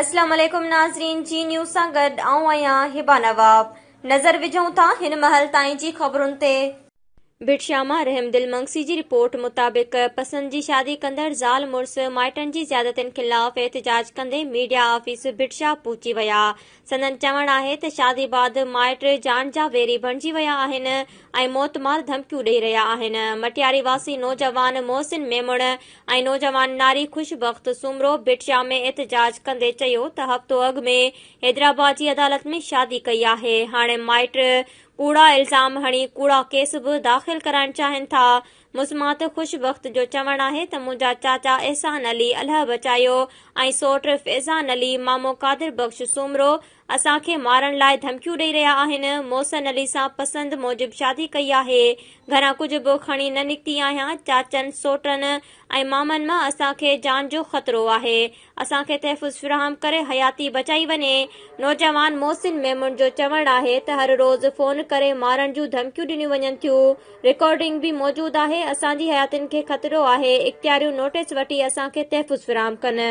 اسلام عليڪم ناظرين جي نيوز سان گڏ آئون آهيان هبه نواب نظر وجهون ٿا هن مهل تائين جي خبرن تي. ڀٽ شاهه مان رحمدل منگسي جي رپورٽ مطابق پسند جي شادي ڪندڙ زال مڙس مائٽن جي زيادتين خلاف احتجاج ڪندي ميڊيا آفيس ڀٽ شاهه پهچي ويا سندن چوڻ آهي ته شادي بعد مائٽ جان جا ويري بڻجي ويا آهن ۽ موتمار ڌمڪيون ڏئي رهيا آهن. مٽياري واسي نوجوان محسن ميمڻ ۽ نوجوان ناري خوش بخت سومرو ڀٽ شاهه ۾ احتجاج ڪندي چيو ته هفتو اڳ ۾ حيدرآباد جي عدالت ۾ شادي ڪئي آهي هاڻي مائٽ ڪوڙا الزام هڻي ڪوڙا ڪيس به داخل ڪرائڻ چاهين ٿا. مسمات خوش بخت جو چوڻ آهي ته منهنجا چاچا احسان علي الهه بچايو ۽ سوٽ فيضان علي، مامو قادر بخش سومرو اسان کي مارڻ لاء ڌمڪيون ڏئي رهيا آهن، محسن علي سان پسند موجب شادي ڪئي آهي، گهران ڪجهه به کڻي نه نڪتي آهيان، چاچن، سوٽن ۽ مامن مان اسان کي جان جو خطرو آهي، اسان کي تحفظ فراهم ڪري حياتي بچائي وڃي. نوجوان محسن ميمڻ جو چوڻ آهي ته هر روز فون ڪري مارڻ جون ڌمڪيون ڏنيون وڃن ٿيون، رڪارڊنگ به موجود آهي، اسان جي حياتين کي خطرو آهي، اختياريون نوٽيس وٺي اسان کي تحفظ فراهم ڪن.